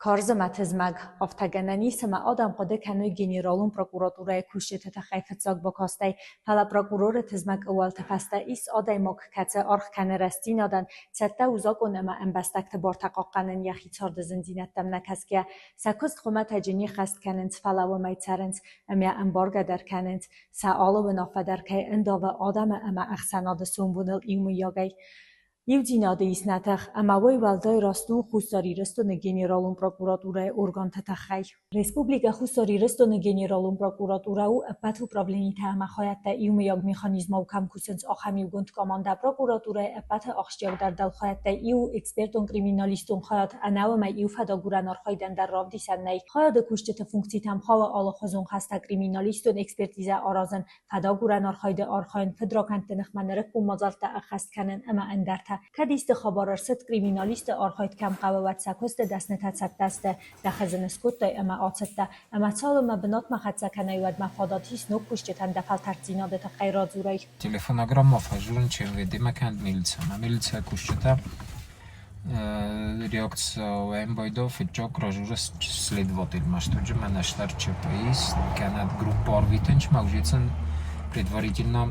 Карз ӕмӕ тызмӕг, афтӕ гӕнӕн ис, ӕмӕ адӕм хъуыды кӕной Генералон прокуратурӕйы кусджыты тыххӕй фыццаг бакастӕй, фӕлӕ прокуроры тызмӕг ӕууӕлты фӕстӕ ис адӕймаг, кӕцы аргъ кӕны рӕстдзинадӕн, цӕттӕ у закъон ӕмӕ ӕмбӕстӕгты бартӕ хъахъхъӕнын йӕхи царды зындзинӕдтӕм нӕ кӕсгӕйӕ. Сӕ куыст хуымӕтӕджы не ххӕст кӕнынц, фӕлӕ уымӕй цӕрынц ӕмӕ ӕмбаргӕ дӕр кӕнынц, сӕ алы уынаффӕ дӕр кӕй ӕндавы адӕмы ӕмӕ ӕхсӕнады сомбоныл иумӕйагӕй. Иудзинады ис нӕ тых, ӕмӕ уый уӕлдай раст у Хуссар Ирыстоны Генералон прокуратурӕйы органты тыххӕй. Республикӕ Хуссар Ирыстоны Генералон прокуратурӕ у ӕппӕт управленитӕ ӕмӕ хайадтӕ иумӕйаг механизмау кӕм кусынц, ахӕм иугонд командӕ. Прокуратурӕйы ӕппӕты ахсджиагдӕр дӕлхайӕдтӕй иу у экспертон-криминалистон хайад, ӕнӕ уымӕй иу фӕдагурӕн архайдӕн дӕр равдисӕн нӕй. Хайады кусджыты функцитӕм хауы алыхуызон хӕстӕ криминалистон экспертизӕ аразын, фӕдагурӕн архайды архайын, фыдракӕндты ныхмӕ нырыккон мадзӕлттӕ ӕххӕст кӕнын ӕмӕ ӕндӕртӕ. Кӕд исты хабар ӕрцыд, криминалистты архайд кӕм хъӕуы, уӕд сӕ куысты дӕснытӕ цӕттӕ сты, дӕ хызыны скодтай ӕмӕ ацыдтӕ. Ӕмӕ цалынмӕ бынатмӕ хӕццӕ кӕнай, уӕдмӕ фадат ис ног кусджытӕн дӕ фӕлтӕрддзинады тыххӕй радзурай. Телефонограмма фӕзурын ЧМВД-мӕ канд милицӕмӕ. Милицӕйы кусджытӕ реакция МВД фыццаг разуры следователь мӕстуджы мӕнӕ стӕр ЧПИс кӕнӕ группа арвитынч мӕ предварительно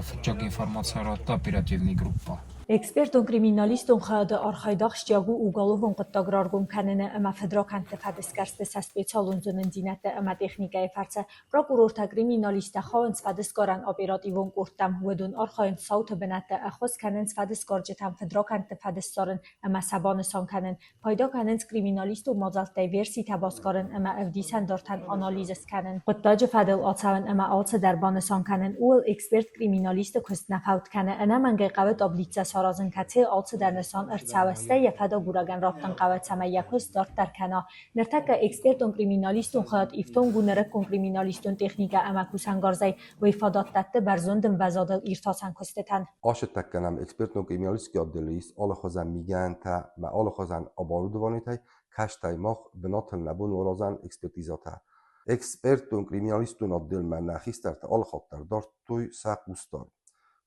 фыццаг информация радта оперативный группа. Экспертон-криминалистон хайады архайд ахсджиаг у уголовон хъуыддаг раргом кӕныны ӕмӕ фыдракӕндты фӕдысгӕрсты сӕ специалон зонындзинӕдтӕ ӕмӕ техникӕйы фӕрцы. Прокурортӕ, криминалисттӕ хауынц фӕдысгарӕн оперативон къордтӕм, уыдон архайынц цауты бынӕтты, ӕххуыс кӕнынц фӕдысгарджытӕн фыдракӕндты фӕдыссарын ӕмӕ сӕ банысан кӕнын, пайда кӕнынц криминалистон мадзӕлттӕй верситӕ басгарын ӕмӕ ӕвдисӕндартӕн анализ скӕнын. Хъуыддаджы фӕдыл ацӕуын ӕмӕ алцыдӕр банысан кӕнын, ууыл эксперт-криминалисты куыст нӕ фӕуд кӕны, ӕнӕмӕнгӕй хъӕуы таблицӕ саразын, кӕцыйы алцыдӕр нысан ӕрцӕуы, стӕй йӕ фӕдагурӕгӕн раттын хъӕуы, цӕмӕй йӕ куыст дарддӕр кӕна. Ныртӕккӕ экспертон-криминалистон хайад ифтонг у нырыккон криминалистон техникӕ ӕмӕ кусӕнгарзӕй, уый фадат дӕтты бӕрзонд ӕмвӕзадыл иртасӕн куыстытӕн. Ацы тӕккӕ нӕм экспертон-криминалистский отделы ис алыхуызӕн мигӕнӕнтӕ ӕмӕ алыхуызӕн оборудованитӕй, кӕстӕй мах бынатыл нӕ бон уаразӕн экспертизӕтӕ. Экспертон-криминалистон отделмӕ нӕ хистӕртӕ алыхатт дӕр дардтой сӕ хъусдард.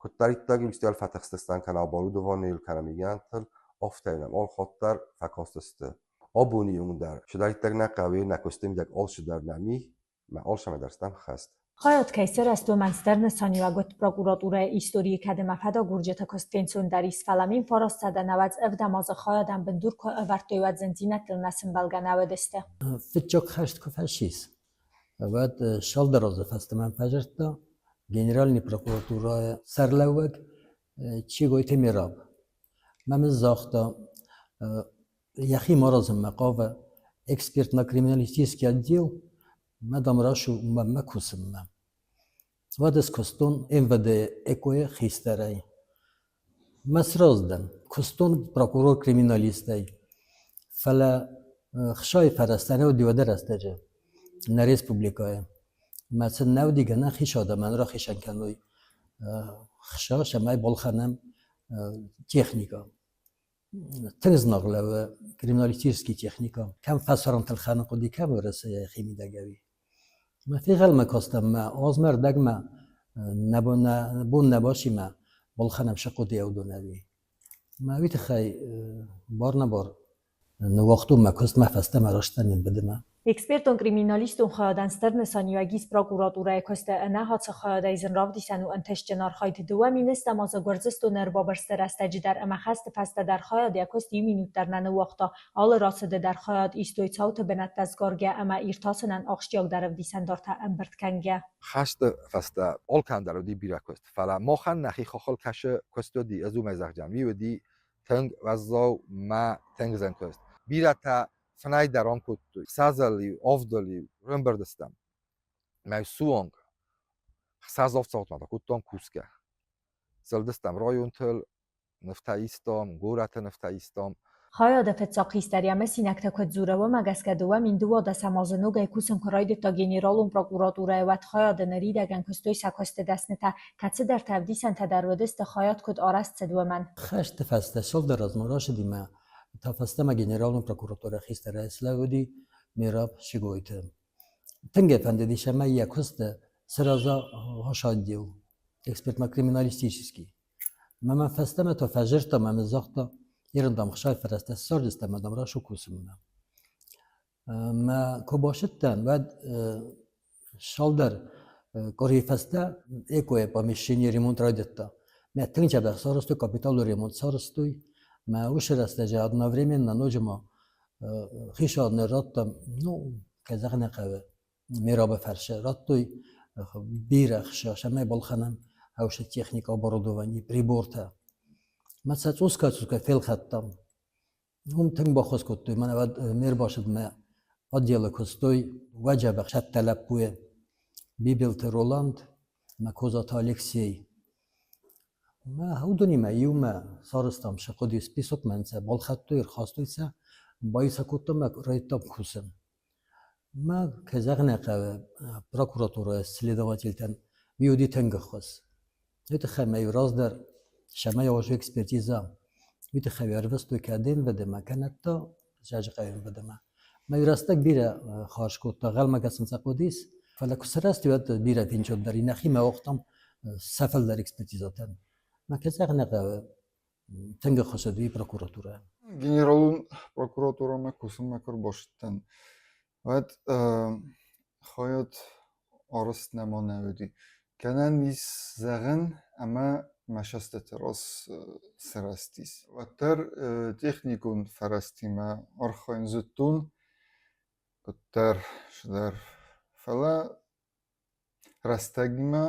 Куыддӕриддӕр иу фӕтыхстыстӕм кӕнӕ оборудованийыл кӕнӕ мигӕнӕнтыл, афтӕ нӕм алыхатт дӕр фӕкастысты. Абони онг дӕр цыдӕриддӕр нӕ хъӕуы, нӕ куысты мидӕг алцыдӕр нӕм и, мӕ алцӕмӕ дӕр стӕм хӕст. Хайад кӕй сарӕзт, уымӕн стыр нысаниуӕг уыд прокуратурӕйы историйы, кӕд ӕмӕ фӕдагурджыты куыст фенцондӕр ис, фӕлӕ 1997 азы хайадӕн бындур куы ӕвӕрдтой, уӕд зындзинӕдтыл нӕ сӕмбӕлгӕ нӕ уыдысты. Фыццаг хӕст куы фӕцис, уӕд цалдӕр азы фӕстӕ мӕм фӕдзырдта генеральный прокуратурӕйы сӕргълӕууӕг Чегойты Мераб. Мӕ мын загъта, йӕхи маразынмӕ хъавы экспертно-криминалистический отдел, мӕ дам рашу мӕнмӕ кусынмӕ. Уӕд ӕз куыстон МВД-йы ЭКО-йы хистӕрӕй. Мӕ сразы дӕн, куыстон прокурор-криминалистӕй, фӕлӕ хсайы фӕрӕзтӕ нӕ уыди уӕды рӕстӕджы нӕ республикӕйы. Мӕ сын нӕ уыди гӕнӕн хицауадӕн рахицӕн кӕной хса, цӕмӕй балхӕнӕм техникӕ. Тынг зынаргъ лӕууы криминалистический техникӕ. Кӕм фӕсарӕнтыл хӕрын хъуыди, кӕм Уӕрӕсейӕ химидӕгӕй. Мӕ фегъӕлмӕ кастӕн мӕ азмӕ ӕрдӕгмӕ нӕ бон нӕ баци мӕ балхӕнӕм сӕ хъуыдыйӕ уыдон ӕви. Мӕ уый тыххӕй бар нӕ бар ныууагътон мӕ куыст, мӕ фӕстӕмӕ растӕн МВД-мӕ. Экспертон-криминалистон хайадӕн стыр нысаниуӕг ис прокуратурӕйы куысты. Ӕнӕхъӕцы хайадӕй зын равдисӕн у ӕнтыстджын архайд. 2 000 азы Гуырдзыстоны ӕрбабырсты рӕстӕджы дӕр ӕмӕ хӕсты фӕстӕ дӕр хайад йӕ куыст иу минут дӕр нӕ ныууагъта. Алы рацыды дӕр хайад истой цауты бынӕттӕ сгаргӕ ӕмӕ иртасынӕн ахсджиагдӕр ӕвдисӕндартӕ ӕмбырд кӕнгӕ. Хӕсты фӕстӕ алкӕм дӕр уыди бирӕ куыст, фӕлӕ махӕн нӕхи хохыл кӕсы куыст уыди, ӕз уымӕй зӕгъдзӕн, уый уыди тынг уӕззау мӕ тынг зын куыст. Бирӕтӕ фынӕй дӕр ам кодтой. Ӕхсӕзӕл-иу, авдыл-иу рымбырд стӕм. Мӕ суанг ӕхсӕз авдсагъдмӕ та кодтам кусгӕ. Зылдыстӕм районтыл, нывтӕ истам, горӕты нывтӕ истам. Хайады фыццаг хистӕр йӕ мысинӕгтӕ куыд дзуры, уымӕ гӕсгӕ 2012 азы ногӕй кусын куы райдыдта генералон прокуратурӕйы, уӕд хайады ныридӕгӕн куыстой сӕ куысты дӕснытӕ, кӕцыдӕртӕ ӕвдисӕнтӕ дӕр уыдысты, хайад куыд арӕзт цыд, уымӕн. Хӕсты фӕстӕ цалдӕр азмӕ рацыди мӕ та фӕстӕмӕ генералон прокуратурӕ хистӕрӕй слӕууыди Мераб Шигойты. Тынг ӕй фӕндыдис, ӕмӕ йӕ куысты сырӕза хос отдел, экспертно-криминалистический. Мӕ мӕ фӕстӕмӕ та фӕзырдта мӕ мын загъта, ерын дам хсай фӕрӕзтӕ ссардыстӕм ӕмӕ дам рашукусынмӕ. Мӕ куы бацыдтӕн, уӕд цалдӕр къуырийы фӕстӕ экойы помещение ремонт райдыдта. Мӕ тынг дзӕбӕх сарӕзтой, капиталон ремонт сарӕзтой. Мӕ уыцы рӕстӕджы одновременно ноджы ма хицауад нӕ радта, ну, кӕй зӕгъын ӕй хъӕуы, Мерабы фӕрсы радтой бирӕ ӕхца, цӕмӕй балхӕнӕм ӕвсӕ техника, оборудовани, прибортӕ. Мӕ сӕ цъусгай-цъусгай фелхӕдтам. Уым тынг баххуыс кодтой. Мӕнӕ уӕд ме рбацыдмӕ отделы куыстой уӕджӕбӕх цӕттӕ лӕппуйы Бибилты Роланд ӕмӕ Козаты Алексей. Мӕ уыдонимӕ иумӕ сарӕзтам сӕ хъуыдыйы список, мӕн сӕ балхӕдтой, ӕрхастой сӕ, баиу сӕ кодтам ӕмӕ райдыдтам кусын. Мӕ, кӕй зӕгъын ӕй хъӕуы, прокуратурӕйы следовательтӕн уый тынг ӕххуыс. Уый тыххӕй мӕ иу раздӕр цӕмӕй уазӕг экспертизӕ, уый тыххӕй ӕрвыстой кӕд МВД-мӕ, кӕнӕ та Зӕджыхъӕуы МВД-мӕ. Мӕ рӕстӕг бирӕ харз кодта, гъӕлмӕ кӕсын сӕ хъуыдис, фӕлӕ куы сырӕзти, уӕд бирӕ фенцондӕр и нӕхимӕ уагътам сӕ фылдӕр экспертизӕтӕн. Мӕ кӕй зӕгъын ӕй хъӕуы, тынг ӕххуыс уыди прокуратурӕ. Генералон прокуратурӕмӕ кусынмӕ куы ӕрбацыдтӕн, уӕд хайад арӕзт нӕма нӕ уыди. Гӕнӕн ис зӕгъӕн, ӕмӕ мӕ цӕстыты раз сырӕзтис. Уӕддӕр техникон фӕрӕзтимӕ архайын зыдтон, куыддӕр цыдӕр. Фӕлӕ рӕстӕгимӕ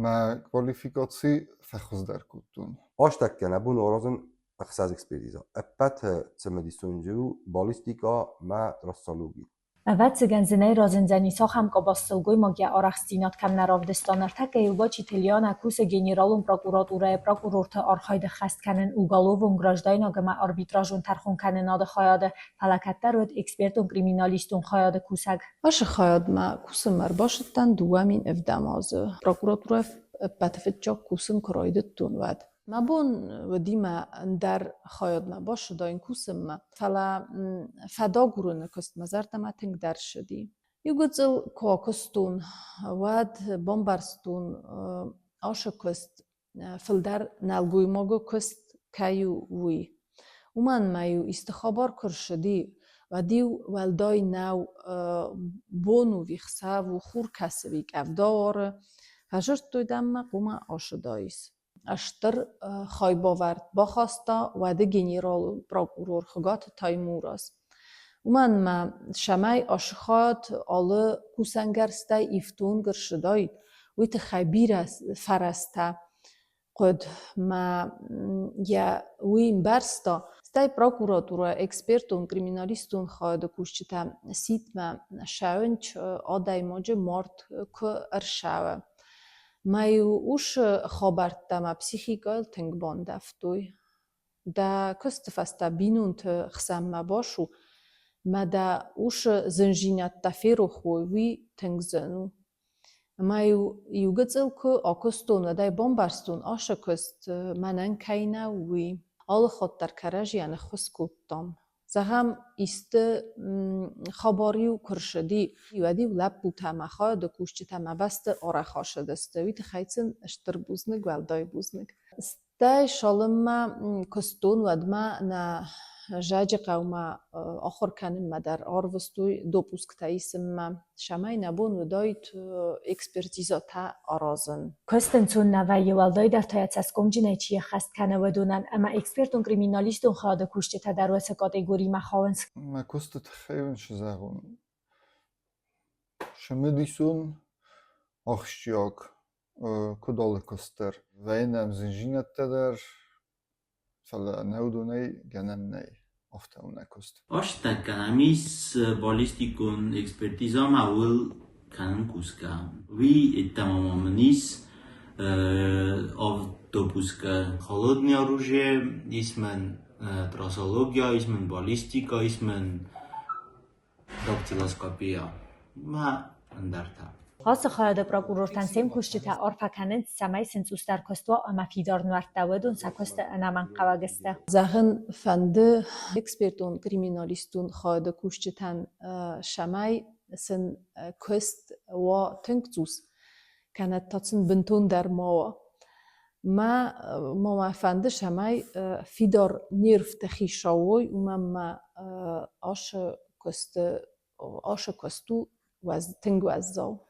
мӕ квалификаци фӕхуыздӕр кодтон. Азтӕккӕ нӕ бон аразын ӕхсӕз экспертизӕ. Ӕппӕты цымыдисондӕр у баллистикӕ ӕмӕ трассологи. Ӕвӕццӕгӕн дзы нӕ разындзӕнис ахӕм къабаз сылгоймаг йӕ арӕхстдзинад кӕм нӕ равдыста. Ныртӕккӕ Елбачиты Лианӕ кусы Генералон прокуратурӕйы прокурорты архайд ӕххӕст кӕнын уголовон, граждайнаг ӕмӕ арбитражон тӕрхонкӕнынады хайады, фӕлӕ кӕддӕр уыд экспертон-криминалистон хайады кусӕг. Ацы хайадмӕ кусынмӕ ӕрбацыдтӕн 2007 азы. Прокуратурӕ ӕппӕты фыццаг кусын куы райдыдтон, уӕд. Мӕ бон уыди мӕ ӕндӕр хайадмӕ бацыдаин кусынмӕ, фӕлӕ фӕдагурыны куыст мӕ зӕрдӕмӕ тынгдӕр ссыди. Иу гыццыл куы акуыстон, уӕд бамбӕрстон, ацы куыст фылдӕр нӕлгоймагы куыст кӕй у, уый. Уымӕн ма-иу исты хабар куы рцыди, уӕд-иу уӕлдай нӕу бон у ӕви хсӕв у, хур кӕсы ӕви къӕвда уары, фӕзырдтой дӕм мӕ хъуамӕ ацыдаис. Стыр хайбавӕрд бахаста уӕды генералон прокурор Хуыгаты Таймураз. Уымӕн ма цӕмӕй ацы хатт алы кусӕнгӕрзтӕй ифтонг ӕрцыдаид, уый тыххӕй бирӕ фӕрӕзтӕ хъуыд мӕ йӕ уый ӕмбӕрста. Стӕй прокуратурӕ экспертон-криминалистон хайады кусджытӕ сидтмӕ ссӕуынц адӕймаджы мард куы ӕрцӕуы. Мӕ-иу усы хабӕрттӕ мӕ психикӕйыл тынг бандӕвтой. Дӕ куысты фӕстӕ бинонты хсӕнмӕ бацу, мӕ дӕ усы зындзинӕдтӕ ферох уой, уый тынг зын у. Ӕмӕ-иу иу гыццыл куы акуыстон, уӕд ӕй бамбӕрстон, ацы куыст мӕнӕн кӕй нӕу, уый. Алы хатт дӕр кӕрӕдзийӕн ӕххуыс кодтам. Зӕгъӕм, исты хабар-иу куы рцыди, уӕд-иу лӕппутӕ мӕ хайады кусджытӕ мӕ бӕсты арӕх ацыдысты. Уый тыххӕй сын стыр бузныг, уӕлдай бузныг. Стӕй цалынмӕ куыстон, уӕдмӕ нӕ Зӕджыхъӕумӕ ахуыр кӕнынмӕ дӕр арвыстой допусктӕ исынмӕ, цӕмӕй нӕ бон уыдаид экспертизӕтӕ аразын. Куыст ӕнцон нӕ вӕййы, уӕлдайдӕр та йӕ цӕсгомджынӕй чи ӕххӕст кӕны, уыдонӕн, ӕмӕ экспертон-криминалистон хайады кусджытӕ дӕр уыцы категоримӕ хауынц. Мӕ куысты тыххӕй уын цы зӕгъон? Цымыдисон, ахсджиаг, куыд алы куыст дӕр. Вӕййынӕм зындзинӕдтӕ дӕр, фӕлӕ ӕнӕ уыдонӕй гӕнӕн нӕй, афтӕ у нӕ куыст. Азтӕккӕ нӕм ис баллистикон экспертизӕмӕ ууыл кӕнын кусгӕ. Уый йеддӕмӕ ма мын ис авд допускы холодное оружие, ис мын трассология, ис мын баллистика, ис мын дактилоскопия мӕ ӕндӕртӕ. Ацы хайады прокурортӕн се мкусджытӕ арфӕ кӕнынц, цӕмӕй сын цъусдӕр куыст уа ӕмӕ фидар нуӕрттӕ уыдон сӕ куысты ӕнӕмӕнгхъӕуӕг сты. Зӕгъын фӕнды экспертон-криминалистон хайады кусджытӕн, цӕмӕй сын куыст уа тынг цъус, кӕнӕ та сын бынтондӕр ма уа. Мӕ ма мӕ фӕнды, цӕмӕй фидар нервты хицау уой, уымӕн мӕ ацы куысты ацы куыст у тынг уӕззау.